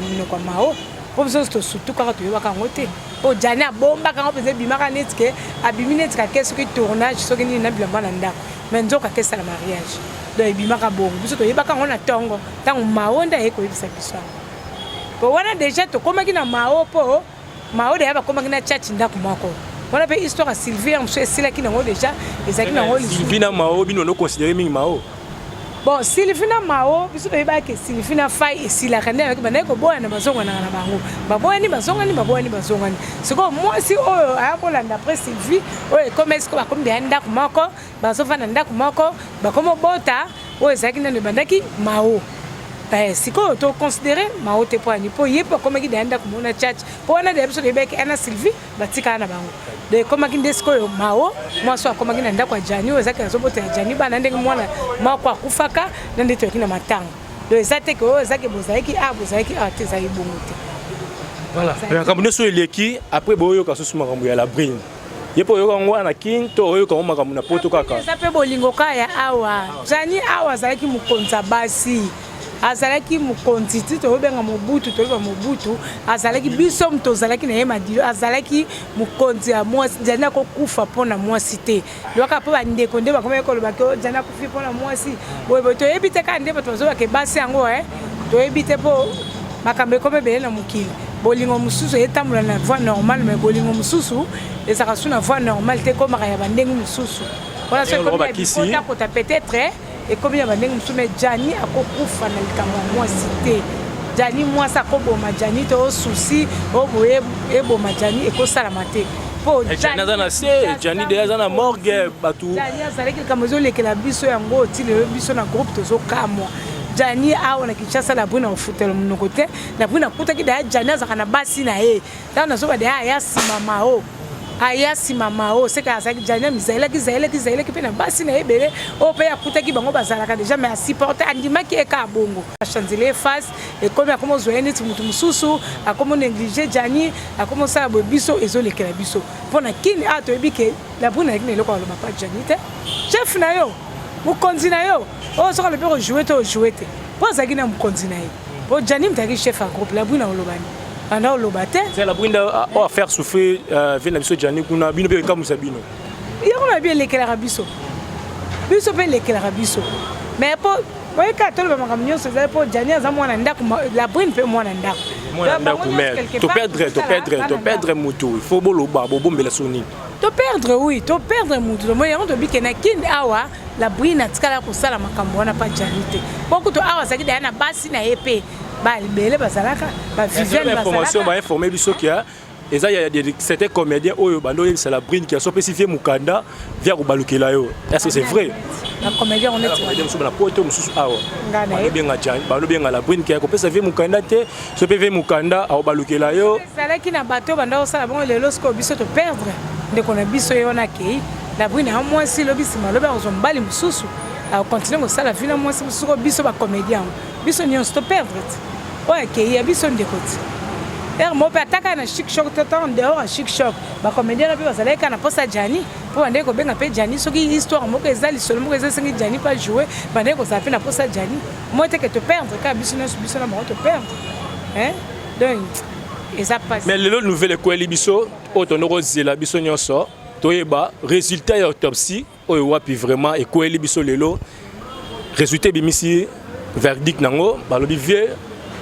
monoko ya mao, mpo biso nyonso tosutu kaka toyebaka yango te, mpo Jani abombaka yango mpenza. Ebimaka neti ke abimi neti kake soki tournage, soki nini na bilamba na ndako, mais nzoka akesala mariage. Donc ebimaka bongo, biso toyebaka yango na ntongo ntango mao nde aye koyebisa biso yango, po wana déjà tokomaki na mao, mpo mao deya bakomaki na Tchatchi ndako moko wana. Mpe histoire ya Sylvie ya mosusu esilaki nango déjà, ezalaki nango. Sylvie na mao, bino no considéré mingi mao. Bon, Sylvie na mao, biso toyebaki Sylvie na Fai esilaka nde ayaki, bandaki koboyana, bazonganaka na bango, baboyani, bazongani, baboyani, bazongani. Sikoyo mwasi oyo aya kolanda après Sylvie oyo ekomi sikoyo, bakomi deya ndako moko, bazovanda ndako moko, bakomi obota. Oyo ezalaki nano ebandaki mao. Sikoyo toconsidéré mao te mpo ani, mpo ye mpe akomaki deya ndako moko na Tchatch, mpo wana deya biso toyebaki ana Sylvie batikala na bango. Donc ekomaki nde sikoyo mao mwasi oyo akomaki na ndako ya Jani, oyo ezalaki azobota ya Jani bana, ndenge mwana moko akufaka na nde toyaki na matanga. Donc eza te ke oyo ezaki bozalaki a bozalaki awa te, ezalaki bongo te. Voilà, makambo nyonso eleki. Après boyoka susu makambo ya Labrine, ye mpo oyoka yango wana Kine to oyoka yango makambo na Poto kaka? Eza mpe bolingo kaka ya awa. Jani awa azalaki mokonzi ya basi, azalaki mokonzi ti toyobenga Mobutu, toyeba Mobutu azalaki, biso moto ozalaki na ye Madilo, azalaki mokonzi ya mwasi. Jani akokufa mpo na mwasi te, lwaka mpo bandeko nde bakomaki kolobaki o Jani akufi mpo na mwasi boye boye. Toyebi te, kaka nde bato bazobake basi yango, toyebi te, mpo makambo ekomi ebele na mokili. Bolingo mosusu etambola na voie normale, mais bolingo mosusu ezalaka su na voie normale te, ekomaka ya bandenge mosusu wana. So ekomi ya bikota peut-être ekomi ya bandenge mosusu, mais Jani akokufa na likambo ya mwasi te. Jani, mwasi akoboma Jani te. Osusi oyo boye eboma Jani, ekosalama te. Mpo Jani aza na se, Jani de aza na morgue, bato. Jani azalaki, likambo ezolekela biso yango ti lelo, biso na groupe tozokamwa. Jani awa na Kinshasa, Labrine akofutela monoko te. Labrine akutaki deya Jani azalaka na basi na ye. Ntango nazoba deya aya nsima mao, aya nsima mao seke azalaki Jani amizalelaki zalelaki zalelaki mpe na basi na ye ebele oyo mpe akutaki bango bazalaka déjà, mais asupporte, andimaki ye kaka bongo. Achanzele ye face, ekomi akomi ozwa ye neti motu mosusu, akomi onéglige Jani, akomi osala boye. Biso ezolekela biso mpo na kini awa toyebi ke Labrune aleki na eloko aloba pa Jani te, chef na yo, mokonzi na yo oyo soki alobi kojoue te, ojoue te, mpo azalaki na mokonzi na ye, mpo Jani moto azalaki chef ya groupe. Labrune olobani banda oloba te. C'est Labrune oyo afaire souffrir vie na biso Jani kuna, bino mpe ekamwisa bino. Yango na bi elekelaka biso, biso mpe elekelaka biso, mais mpo oyeka toloba makambo nyonso ezali mpo Jani aza mwana ndako, Labrine mpe mwana ndako. Mwana ndako, mais toperdre, toperdre, toperdre motu, il faut boloba, bobombela so nini? Toperdre, oui, toperdre motu. Tomoni yango, tobike na kinde awa, Labrine atikala kosala makambo wana pa Jani te, mpo kutu awa azalaki daya na basi na ye mpe balibele bazalaka baviviane. Information bainforme biso kia eza ya certains comédiens oyo bando oyebisa Labrine kia so opesi vie mokanda, vie akobalukela yo. Est ce que c'est vrai? Bacomédien? Comédien mosusu na Poto, mosusu awa, balobenga Jani, balobenga Labrine kia kopesa vie mokanda te, so mpe vie mokanda akobalukela yo. Ezalaki na bato banda kosala bongo. Lelo sikoyo biso toperdre ndeko na biso, ye wana akei. Labrine ya mwasi, lobi nsima lobi akozwa mobali mosusu, akocontinue kosala vie na mwasi mosusu. Biso bacomédien yango, biso nyonso toperdre ti oyo akei ya biso ndeko ti. Heure moko mpe ata kaka na chic choc to en dehors ya chic choc, bacomédien na mpe bazalaki kaka na mposa Gianni, mpo bandeki kobenga mpe Gianni soki histoire moko eza, lisolo moko eza esengi Gianni mpe ajoue, bandeki kozala mpe na mposa Gianni. Moi teke toperdre kaka biso nyonso, biso na bango toperdre, hein? Donc eza pasi. Mais lelo nouvelle ekweli biso oyo tondo kozela biso nyonso toyeba résultat ya autopsie oyo wapi vraiment ekweli biso lelo. Résultat ebimisi verdict nango, balobi vieux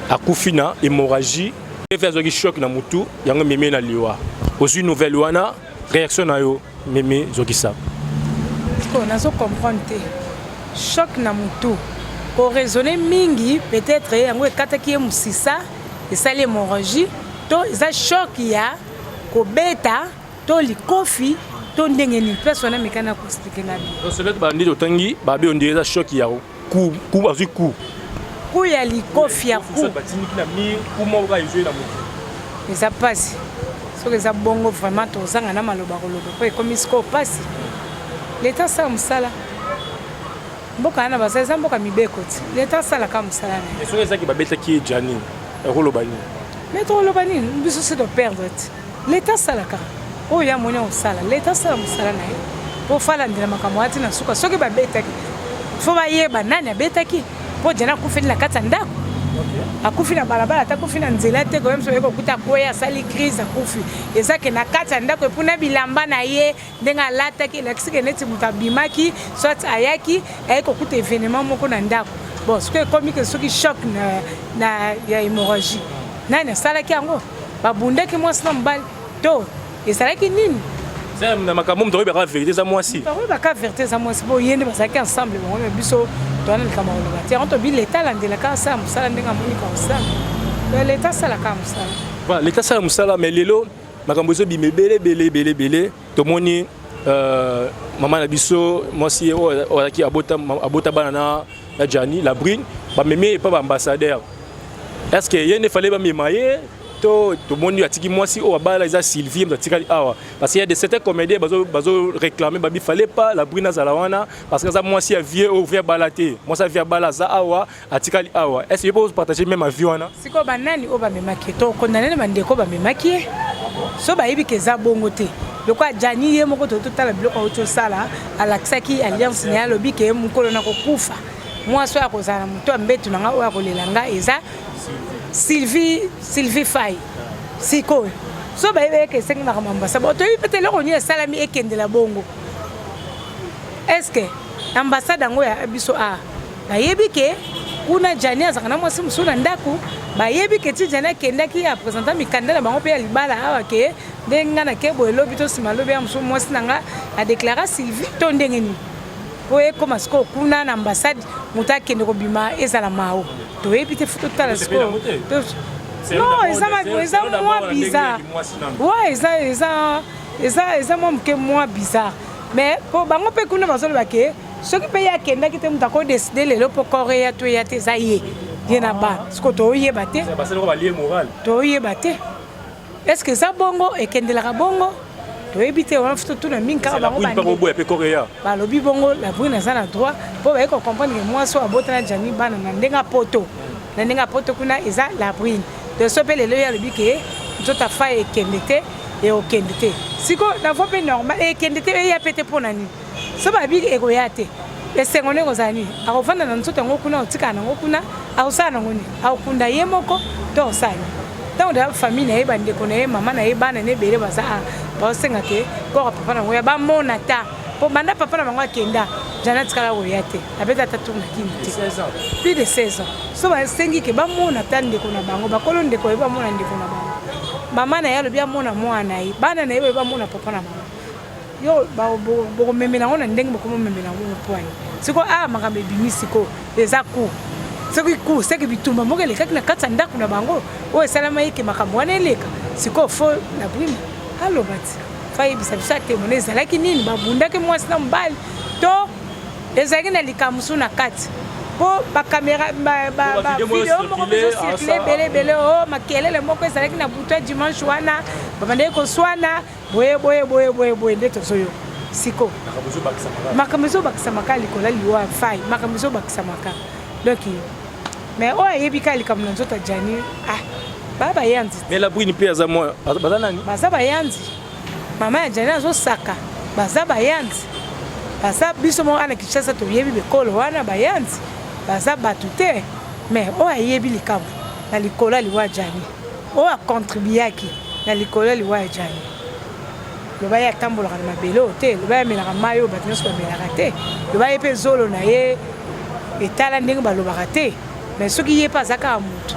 akufi na hémorragie, vieux azwaki choc na mutu, yango ememi na liwa. Ozwi nouvelle wana, réaction na yo, Mimi Zokisa? Sikoyo nazo comprendre te, choc na mutu koraisonne mingi, peut-être yango ekataki ye mosisa, esali hémorragie, to eza choc ya kobeta to likofi to ndenge nini? Place wana mekani na koexpliquer nga bien. Soki bandi totangi babi ondire eza choc ya coup, coup azwi coup. Coup ya likofi ya coup. Batindiki na mur, coup moko kaka ezwi na motu. Eza mpasi soki eza bongo, vraiment tozanga na maloba koloba, mpo ekomi sikoyo mpasi. Leta asala mosala, mboka wana baza eza mboka mibeko ti leta asalaka mosala na ye. Soki ezaki babetaki ye Gianni, ekoloba nini? Mais tokoloba nini? Biso se toperdre ti leta asalaka oyo ya moni akosala. Leta asala mosala na ye mpo falandela makambo wana ti na suka. Soki babetaki, fo bayeba nani abetaki, mpo Gianni akufeli na kati ya ndako, akufi na balabala ata akufi na nzela te, koyeba biso baye kokuta akweya, asali crise, akufi. Eza ke na kati ya ndako, epuna bilamba na ye ndenge alataki elakisi ke neti moto abimaki, soit ayaki aye kokuta événement moko na ndako. Bon, soki ekomi ke soki choc na ya hémorragie, nani asalaki yango? Babundaki mwasi na mobali to ezalaki nini? Na makambo moto oyebaka vérité eza mwasi. Oyebaka vérité eza mwasi, bo ye nde bazalaki ensemble bango. Me biso towana likambo ya koloba te. Yango tobi leta alandelaka, asala mosala ndenge amonika kosala. Leta asalaka mosala. Voilà, leta asala mosala. Mais lelo makambo ezobima ebele ebele ebele ebele. Tomoni mama na biso mwasi oyo azalaki abota bana na Gianni, la Brune, bamemi ye epa baambassadeur. Est ce que ye nde fallait bamema ye to tomoni atiki mwasi oyo abala eza Sylvie, moto atikali awa? Parce qu'il y a de certains comédiens bazo bazo réclamer, babi fallait pas la Brune azala wana, parce que aza mwasi ya vieux oyo vieux abala te, mwasi ya vieux abala aza awa, atikali awa. Est ce que yo partager même avis wana? Sikoyo banani oyo bamemaki ye? Tokondane na bandeko bamemaki ye so bayebi ke eza bongo te. Lokola Gianni ye moko, totala biloko auti osala, alakisaki alliance na ye, alobi ke mokolo na kokufa, mwasi oyo akozala na moto ya mbetu na nga, oyo akolela nga, eza Sylvie, Sylvie Fay. Sikoyo so bayebi eke esengi makambo ya ambassade, bo toyebi pete eloko nini esalami ekendela bongo. Est ce que ambassade yango ya biso a bayebi ke kuna Gianni azalaka na mwasi mosusu na ndako? Bayebi ke ti Gianni akendaki apresenta mikanda na bango mpe ya libala awa, ke ndenge nga nake boye, lobi to nsima lobi ya mosusu mwasi na nga adeklara Sylvie, to ndenge nini po ekóma sikoyo kuna na ambassade, moto akende kobima ezala mao? Toyebi te, fo totala sikoyo. Non, eza mwa bizarre. Ouais, eza mwa moke mwa bizarre, mais po bango mpe kuna bazoloba ke soki mpe ye akendaki te, moto akodécider lelo mpo corps eya to eya te, eza ye, ye na bana. Sikoyo toyeba te, toyeba te est ce que eza bongo, ekendelaka bongo, toyebi te. Wana fo totuna mingi kaka bango. Balobi bongo, la Brune aza na droit, mpo baye kocomprendre ke mwasi oyo abotana Gianni bana na ndenge apoto, na ndenge apoto kuna eza la Brune. Donc so mpe lelo ye alobi ke nzoto afa ekende te, ekokende te. Sikoyo na voie mpe normal ekende te, eya pe te. Mpo na nini? So babi ekoya te, esengo nde ekozala nini? Akovanda na nzoto yango kuna, akotikala nango kuna, akosala nango nini? Akokunda ye moko to akosala nini? Ntango da famille na ye, bandeko na ye, mama na ye, bana na ebele baza baosenga ke corps ya papa nango ya bamona ta, mpo banda papa na bango akenda, Gianni atikala koya te, abeta ata tour na kini te plus de 16 ans. So basengi ke bamona ta ndeko na bango, bakolo ndeko ye bamona ndeko na bango. Mama na ye alobi amona mwana na ye, bana na ye baye bamona papa na bango. Yo bokomemela yango na ndenge bokomomemela yango mpoani. Sikoyo awa makambo ebimi sikoyo eza ku soki ku seke bitumba moko elekaki na kati ya ndako na bango oyo esalama eke makambo wana eleka. Sikoyo fo na Brune aloba ti fo ayebisa biso, atemona ezalaki nini, babundaki mwasi na mobali to ezalaki na likambo mosusu na kati, mpo bacaméra, bavidéo moko mpe ezocircule ebele ebele o makelele moko ezalaki na butu ya dimanche wana, babandaki koswana boye boye boye boye boye. Nde tozoyoka siko makambo ezobakisamaka likolo ya liwa Fai, makambo ezobakisamaka. Donc mais oyo ayebi kaka likambo na nzoto ya Gianni, ah. Ba bayanzi. Mais la brune mpe aza mwa baza nani? Baza bayanzi. Mama ya Jani azosaka baza bayanzi. Baza biso moko ana Kinshasa toyebi bekolo wana bayanzi. Baza bato te. Mais oyo ayebi likambo na likolo ya liwa Jani. Oyo acontribuaki na likolo ya liwa ya Jani. Loba ye atambolaka na mabele oyo te, loba ye amelaka mai oyo bato nyonso bamelaka te, loba ye mpe zolo na ye etala ndenge balobaka te. Mais soki ye mpe aza kaka motu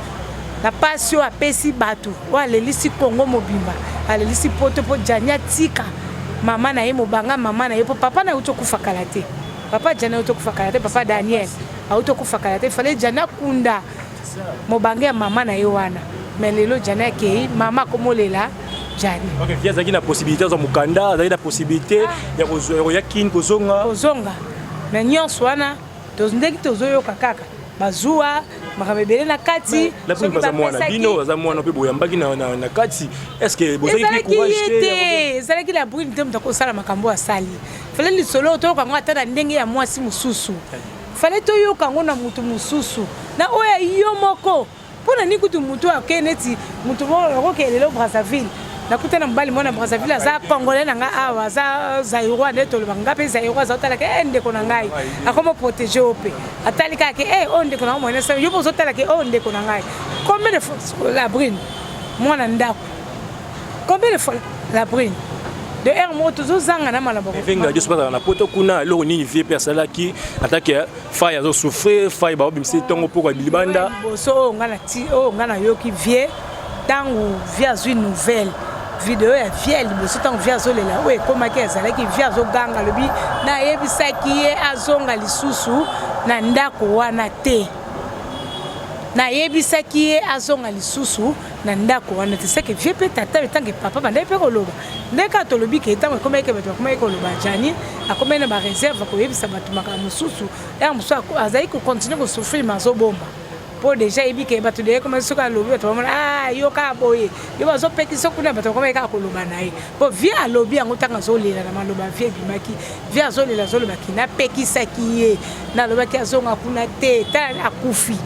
na pasi oyo apesi bato oyo alelisi Congo mobimba, alelisi poto mpo Djany atika mama na ye mobanga mama na ye mpo papa na ye auti okufa kala te. Papa Djany auti okufa kala te, papa Daniel auti okufa kala te, fallait Djany akunda mobange ya mama na ye wana. Mais lelo Djany akei, mama akomolela Djany. Ok, vie azalaki na possibilité azwa mokanda, azalaki na possibilité ya kozwa ya kin kozonga. Kozonga. Mais nyonso wana ndenge tozoyoka kaka bazuwa makambo ebele na kati. Baza mwana bino, baza mwana mpe boyambaki na kati. Est-ce que bozalaki courage te? Ezalaki la brune te moto akosala makambo asali. Fallait lisolo toyoka yango ata na ndenge ya mwasi mosusu. Fallait toyoka yango na motu mosusu. Na oyo yo moko. Mpo na nini kutu motu ake neti motu moko akokende lelo Brazzaville? Nakuta na mobali mwana Brazzaville aza congolais na nga awa, aza zairois nde tolobaka nga mpe zairois, azotalaka e ndeko na ngai akoma protege oyo mpe atali kaka ke e oyo ndeko na ngai mwana yo mpe ozotala ke oyo ndeko na ngai. Combien de fois la brune mwana ndako, combien de fois la brune de heure moko tozozanga na maloba. Venga Dieu bazala na poto kuna eloko nini vie mpe asalaki atake Fay azo souffrir, Fay ba obimisi ntongo poko ya libanda. Liboso oyo nga na ti oyo nga nayoki vie ntango vie azwi nouvelle video ya vie liboso ntango vie azolela oyo ekomaki azalaki vie azoganga alobi nayebisaki ye azonga lisusu na ndako wana te, nayebisaki ye azonga lisusu na ndako wana te. Seke vie mpe tata etanke papa bandaki mpe koloba nde kaka tolobi ke ntango ekomaki bato bakomaki koloba Djany akomaki na bareserve koyebisa bato makambo mosusu ya mosusu azali kocontinue kosouffrir ma azobomba mpo deja ayebi ke bato deya ekomaki soki alobi bato bamona ah yo kaka boye yo bazopekisa kuna bato bakomaki kaka koloba na ye mpo vie alobi yango ntango azolela na maloba vie ebimaki vie azolela azolobaki napekisaki ye nalobaki azonga kuna te tala akufi.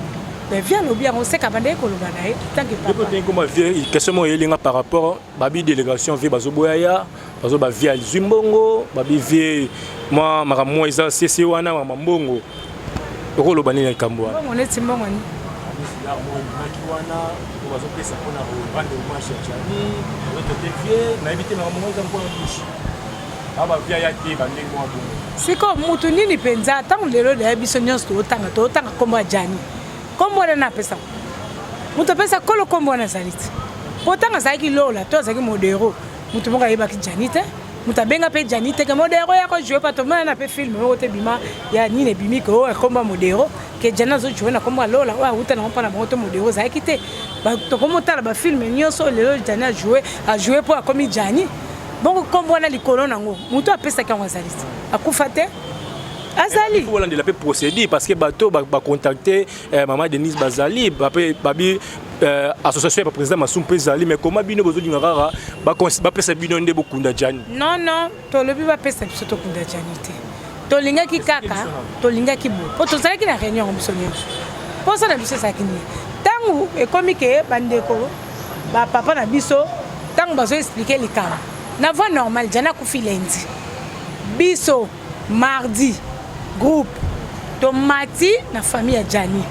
Mais vie alobi yango seka bandaki koloba na ye tant que papa. Koma vie question moko eyelinga par rapport babi délégation vie bazoboya ya bazoba vie azwi mbongo babi vie mwa makambo mwa eza sese wana makambo mbongo okoloba nini na likambo wana? Mbongo neti mbongo nini? Wana bazopesa mpona korendre hommage ya Djany bazotote vie nayebi te makambo moko eza mpona bouche aba vie aya te bandenge mwa bongo. Sikoyo mutu nini mpenza ntango lelo deya biso nyonso tootanga tootanga nkombo ya Djany, nkombo wana na apesa moto apesa kolo nkombo wana azali te mpo ntango azalaki lola to azalaki modero moto moko ayebaki Djany te, moto abenga mpe Djany te ke modero ya kojoue pa tomona na mpe film moko te ebima ya nini ebimi ke oyo nkombo ya modero ke Djany azojoue na nkombo ya lola oyo awuta nango mpo na bango to modero ezalaki te. Tokomotala bafilme nyonso lelo Djany ajoue ajoue mpo akomi Djany bongo nkombo wana likolo nango moto apesaki yango azali te akufa te azali olandela mpe procédure parce que bato bacontacte mama Denise bazali bape babi association ya président Masumu mpe ezali mais comment bino bozolinga kaka bapesa bino nde bokunda Djany? Non non, tolobi bapesa biso tokunda Djany te, tolingaki kaka tolingaki boye mpo tozalaki na réunion yango biso nyonso mposa na biso ezalaki nini ntango ekomi ke bandeko bapapa na biso ntango bazo explike likambo na voie normale. Djany akufi lundi, biso mardi groupe tomati na famille ya Djany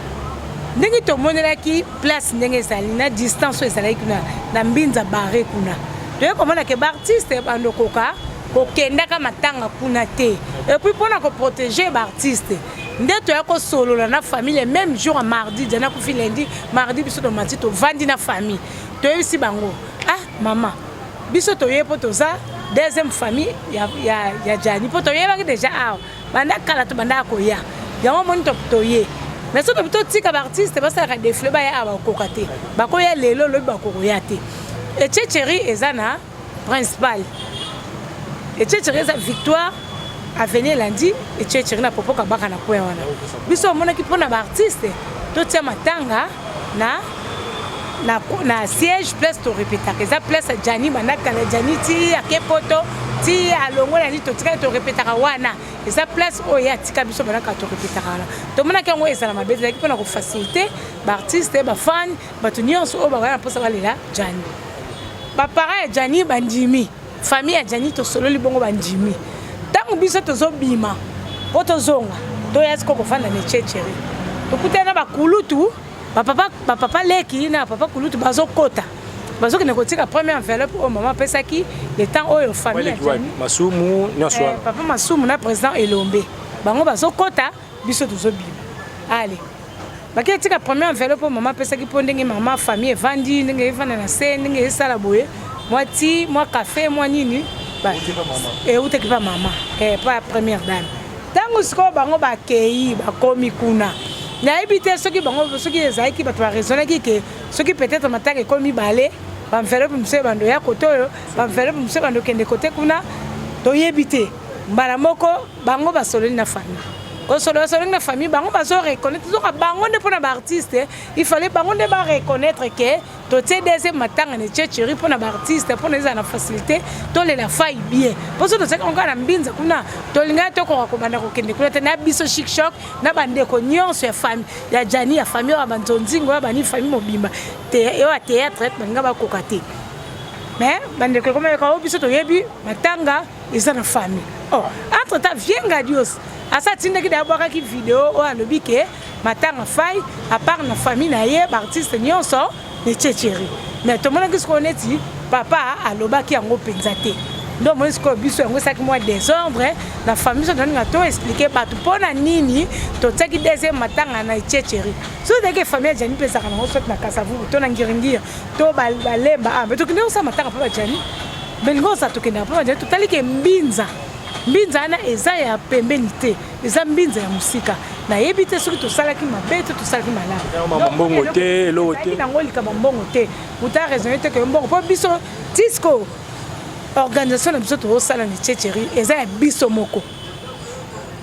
ndenge tomonelaki place ndenge ezali na distance oyo ezalaki kuna na mbinza bare kuna toye komona ke baartiste bandokoka kokendaka matanga kuna te. Et puis mpona koprotege baartiste nde toya kosolola na famille le même jour ya mardi. Djany akufi lundi, mardi biso tomati tovandi na famille toyebisi bango ah mama biso toye mpo toza deuxième famille ya Djany mpo toyebaki déjà awa banda kala to bandaka koya yango omoni toye. Mais soki tobi totika baartiste basalaka défilé baya awa bakokoka te, bakoya lelo lobi bakokoya te. Echecheri eza na principal, Echecheri eza Victoire Avenue elandi Echecheri na popo kabaka na coin wana. Biso omonaki mpona baartiste totia matanga na siège place torepetaka eza place ya Djany banda kala Djany ti ake poto. Ti alongola nini, totikali torepetaka wana. Eza place oyo ye atika biso, bandaka torepetaka wana. Tomonaki yango ezala mabe, ezalaki mpona kofacilite baartiste, bafan, bato nyonso oyo bakoya na mposa balela Jani. Baparent ya Jani bandimi, famille ya Jani tosololi bongo, bandimi. Ntango biso tozobima mpo tozonga, toya siko kofanda na Echecheri, tokutani na bakulutu, bapapa, bapapa leki na papa kulutu bazokota, bazokende kotika première enveloppe oyo mama apesaki le temps oyo famille ya Jani. Masumu nyonso wana. Papa Masumu na président Elombe, bango bazokota, biso tozobima. Ale bake tika première enveloppe oyo mama apesaki, mpo ndenge mama famille evandi, ndenge evanda na se, ndenge esala boye, mwa ti, mwa café, mwa nini eutaki pa mama, pa première dame. Ntango sikoyo bango bakei, bakomi kuna, nayebi te soki bango, soki ezalaki bato baraisonnaki ke soki peut-être matanga ekomi mibale, baenveloppe mosusu ebando ya kote oyo, baenveloppe mosusu ebando okende kote kuna, toyebi te. Mbala moko bango basololi na famille, kosolo basololi na famille, bango bazo reconnaître zoka bango nde mpona baartiste. Il fallait bango nde bareconnaître ke totie deuxième matanga na Echecheri mpona baartiste, mpona ezala na facilité, tolela Fai bien. Mpo so tozalaki kaka na Mbinza kuna, tolingaki tokoka kobanda kokende kuna te na biso Chic Choc na bandeko nyonso ya famille ya Jani, ya famille oyo ya banzonzingo, oyo bani, famille mobimba oyo ya théâtre, balinga bakoka te. Mais bandeko ekomayeka oyo biso toyebi matanga eza na famille. Oh, entre temps vienga dios asa atindaki da abwakaki video oyo alobi ke matanga Fai, à part na famille na ye, baartiste nyonso na Echecheri. Mais tomonaki sikoyo neti papa alobaki yango mpenza te. Nde omoni sikoyo biso yango esalaki mwa désordre na famille. So toninga to expliquer bato mpo na nini totiaki deuxième matanga na Echecheri. So ezalaki famille ya Jani mpe ezalaka nango soit na Kasavubu to na Ngiringiri to Balemba. Ah, mais tokende kosala matanga mpo bajani belingo osala, tokendaka mpo bajani. Totali ke Mbinza, Mbinza wana eza ya pembeni te, eza Mbinza ya mosika. Nayebi te soki tosalaki mabe to tosalaki malamu. Mbongo te, eloko te. Nango likambo mbongo te, moto araisonne te ke mbongo, mpo biso tisco organisation na biso tozosala na Echecheri eza ya biso moko,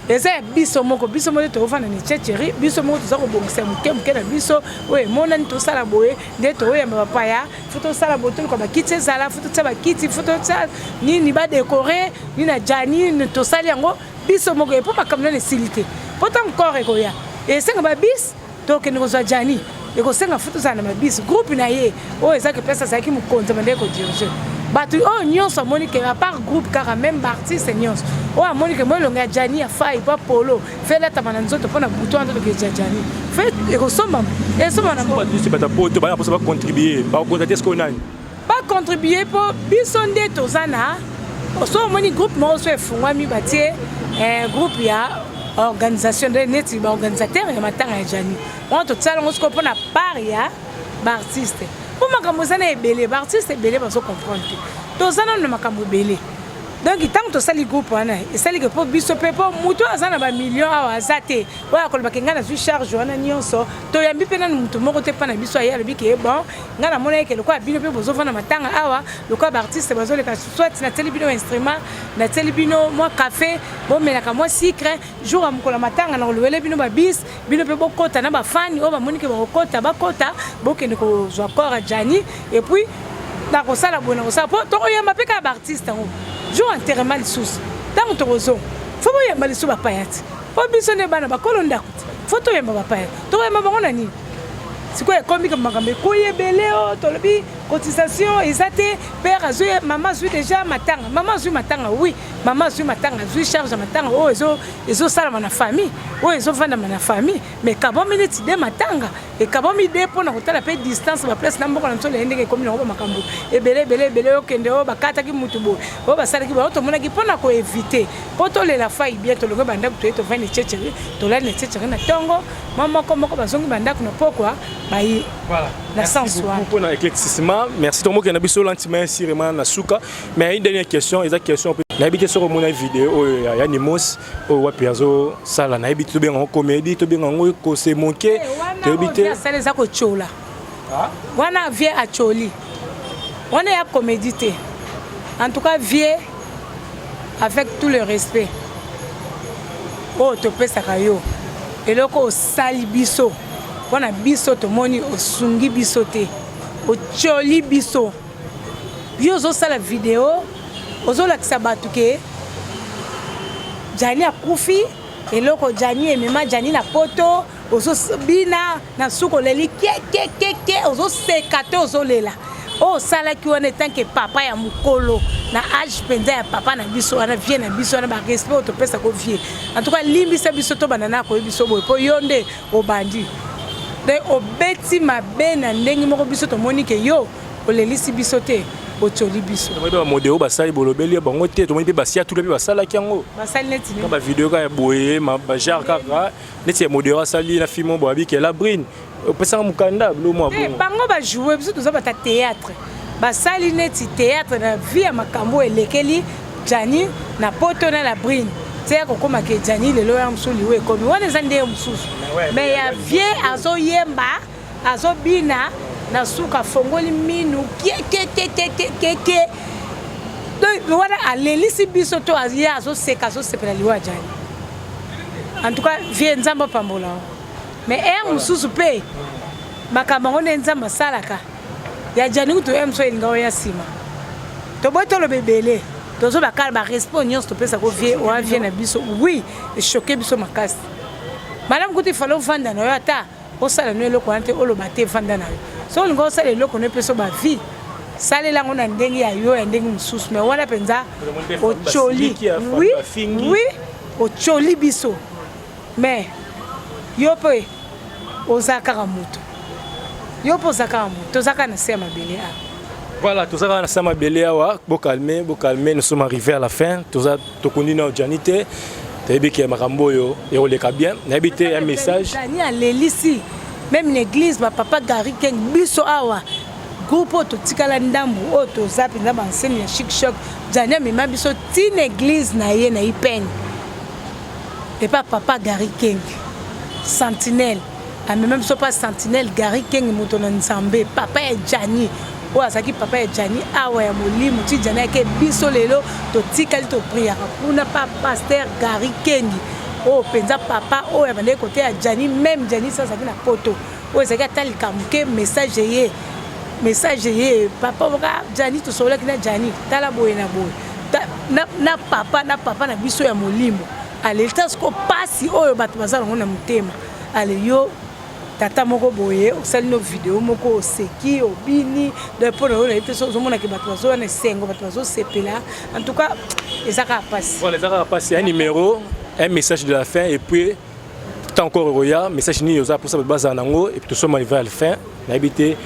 eza ya biso moko. Biso moko tozofanda na Echecheri, biso moko toza kobongisa moke moke na biso oyo emonani. Tosala boye nde toyamba bapaya, fo tosala boye, toluka bakiti ezala, fo totia bakiti, fo totia nini, badécorer nini na Jani. Tosali yango biso moko epo makambo nano esili te, mpo ntango corps ekoya, esenga babis, tokende kozwa Jani, ekosenga fo tozala na babis. Groupe na ye oyo ezaki place azalaki mokonzi, bandeki kodiriger bato oyo nyonso, amoni ke à part groupe kaka, même baartiste nyonso oyo amoni ke mo elongo ya Jani ya Fai po polo fe elatama na nzoto mpo na butu wana tokende ya Jani, fe ekosombama, esombama na Bato poto baya mposa bacontribue, bakocontacte sikoyo nani? Bacontribue, mpo biso nde toza na so omoni groupe moko so efungwami, batie groupe ya organisation nde neti baorganisateur ya matanga ya Jani wana. Totiala yango sikoyo mpona part ya baartiste, mpo makambo eza na ebele, baartiste ebele bazocomprendre te. Toza nano na makambo ebele. Donc ntango tosali groupe wana, esaliki mpo biso mpe, mpo motu aza na bamillion awa aza te oyo akolobaki ngai nazwi charge wana nyonso. Toyambi mpe nanu motu moko te mpa na biso aye alobi ke bon, ngai namona eke lokola bino mpe bozovanda matanga awa, lokola baartiste bazoleka, soit natieli bino instrument, natieli bino mwa café, bomelaka mwa sucre. Jour ya mokolo ya matanga, na kolowele bino babis, bino mpe bokɔta na bafani oyo bamoni ke bakokɔta, bakɔta, bokende kozwa corps ya Jani. Et puis nakosala boye, nakosala mpo tokoyamba mpe kaka baartiste yango jour enterrement. Lisusu ntango tokozonga, fo boyamba lisusu bapaya ti, mpo biso nde bana bakolo ndako ti, fo toyamba bapaya. Tokoyamba bango na nini? Sikoyo ekomi makambo ekoyi ebele. O tolobi cotisation eza te. Père azwi, mama azwi déjà matanga, mama azwi matanga, oui, mama azwi matanga, azwi charge ya matanga oyo ezosalama na famille, oyo ezovandama na famille. Mais ekabwami neti de matanga ekabwami de mpona kotala mpe distance, baplace na mboka na biso leye ndenge ekomi nango, bamakambo ebele ebele ebele. Okende oyo bakataki mutu boye, oyo basalaki boye, oyo tomonaki mpona koéviter, mpo tolela Fai bien. Tolongwe bandako, toye tovandi Echecheri, tolali na Echecheri na ntongo, mwa moko moko bazongi bandako na pokwa baye na sens wana. Mpona éclaircissement, merci. Tomokende na biso lentement, sûrement na suka. Mais une dernière question, eza question nayebi te soki omona video oyo ya Nimos oyo wapi azosala. Nayebi te, tobenga yango comédie, tobenga yango kose moke, toyebi te. Asala eza kotiola wana, vie atioli wana ya comédie te. En tout cas, vie, avec tout le respect oyo topesaka yo, eloko osali biso mpona biso, tomoni osungi biso te, otioli biso. Yo ozosala video. Ozolakisa bato ke Djani akufi, eloko Djani emema Djani na poto, ozobina na suka oleli kiekiekie, ozoseka te ozolela. Oyo osalaki wana etant que papa ya mokolo na age mpenza ya papa na biso wana, vie na biso wana, ba respect oyo topesa ko vie. En tout cas limbisa biso tobanda na koyebi biso boye mpo yo nde obandi. Donc obeti mabe na ndenge moko biso tomoni ke yo olelisi biso te, otioli biso. Tomoni mpe bamodeo basali bolobeli bango te, tomoni mpe basiatula mpe basalaki yango. Basali neti nini? Ba video kaka ya boye, ba genre kaka neti ya modeo asali na film boye abiki la brine. Opesaka mokanda bilo mwa bongo. Bango ba jouer biso toza bata théâtre. Basali neti théâtre na vie ya makambo elekeli Djani na poto na la brine. Tia kokoma ke Djani lelo ya mosusu liwa ekomi. Wana eza ndenge mosusu. Mais ya vie azoyemba azobina na suka afongoli minu kiekekekekeke donc wana alelisi biso to ye azoseka azosepela liwa ya Djani. En tout cas vie Nzambe apambola. Mais heure mosusu mpe makambo yango nde Nzambe asalaka ya Djani kutu heure mosusu elinga oya nsima. Toboyi toloba ebele, tozoba kaka ba respect nyonso topesaka vie oya vie na biso. Oui, echoke biso makasi. Malamu kutu ifale ovanda na yo ata osala no eloko wana te, oloba te, vanda na yo. Soki olingi osala eloko no epeso ba vie, salela yango na ndenge ya yo ya ndenge mosusu, mais wana mpenza otioli. Oui, oui, otioli biso. Mais yo pe oza kaka moto, yo pe oza kaka moto, toza kaka na se ya mabele awa. Voilà, toza kaka na se ya mabele awa, bo calmer, bo calmer, nous sommes arrivés à la fin. Toza tokundi na Djani te. Toyebi ke makambo oyo ekoleka bien. Nayebi te un message. Djani alelisi même l'église ba papa Gary King biso awa groupe oyo totikala ndambu oyo toza mpenza ba enseigne ya chic choc. Djani amema biso ti na église na ye na Ipene. Epa papa Gary King sentinelle amema biso pa sentinelle Gary King moto na Nzambe papa ya Djani oyo azalaki papa ya Djani awa ya molimo ti Djani ake biso lelo totikali topriaka kuna pa pasteur Gary King oyo mpenza papa oyo abandaki koteya Djani meme Djani sa azalaki na poto oyo ezalaki ata likambo ke message eye message eye papa moka Djani tosololaki na Djani tala boye na boye na, na papa na papa na biso ya molimo ale ta siko pasi oyo bato baza nango na motema ale yo tata moko boye osali no video moko oseki obini donc mpo na yo nayebi te so ozomona ke bato bazoya na esengo bato bazosepela en tout cas eza kaka pasi. Voilà, eza kaka pasi. Un numéro, un message de la fin et puis tant encore okoya message nini oza mposa bato bazala nango et puis tosoma arrivé à la fin. Nayebi te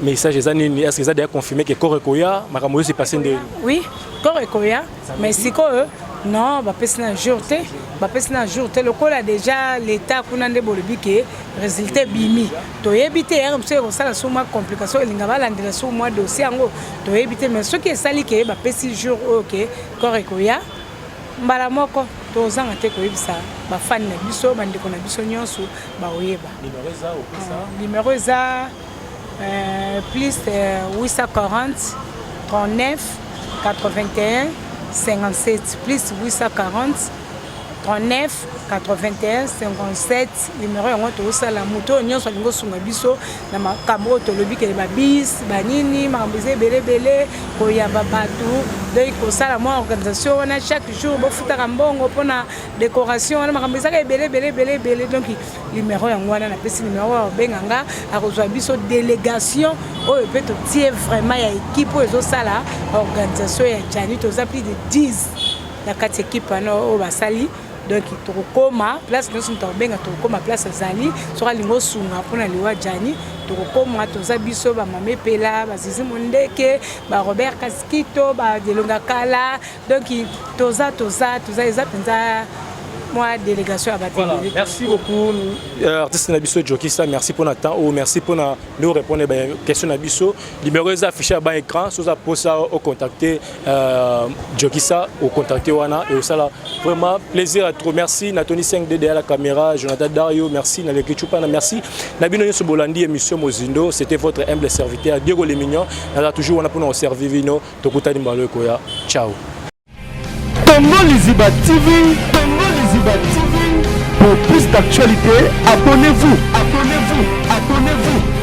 message eza nini, est-ce que eza déjà confirmé que corps ekoya makambo oyo se passe nde? Oui, corps ekoya mais sikoyo non, bapesi na jour te, bapesi na jour te lokola déjà l'état kuna nde bolobi ke résultat ebimi toyebi te ere mosusu ekosala so mwa complication elinga balandela so mwa dossier yango toyebi te, mais soki esali ke bapesi jour oyo ke corps ekoya mbala moko tozanga te koyebisa bafani na biso bandeko na biso nyonso baoyeba. Numéro eza plus 840 39 81 57 plus 840 39 81 57 numéro yango tozosala moto oyo nyonso alingi osunga biso na makambo oyo tolobi kele babis banini makambo eza ebele ebele koyamba bato donc kosala mwa organisation wana chaque jour bofutaka mbongo mpona décoration wana makambo ezaka ebele ebele ebele ebele donc numéro yango wana napesi numéro oyo akobenga nga akozwa biso délégation oyo mpe totie vraiment ya équipe oyo ezosala organisation ya Djani toza plus de 10 na kati équipe wana oyo basali donc tokokoma place nyonso moto akobenga tokokoma place azali soki alingi osunga mpona liwa Djani tokokoma toza biso bamama Epela bazizi Mondeke ba Robert Kaskito badelonga kala donc toza toza toza eza mpenza moi délégation à Voilà, merci beaucoup artiste na biso Jokisa, merci pour notre temps oh, merci pour nous répondre ba question na biso. Numéro est affiché à bas écran, so za posa au contacter Jokisa au contacter wana et ça là vraiment plaisir à trop. Merci na Tony 5D derrière la caméra, Jonathan Dario, merci na Leki Chupana, merci. Na bino nyonso bolandi émission Mozindo, c'était votre humble serviteur Diego Le Mignon. Na toujours wana pour nous servir vino, tokutani mbalo ekoya. Ciao. Congo Liziba TV, Congo Liziba TV. Pour plus d'actualités, abonnez-vous, abonnez-vous, abonnez-vous.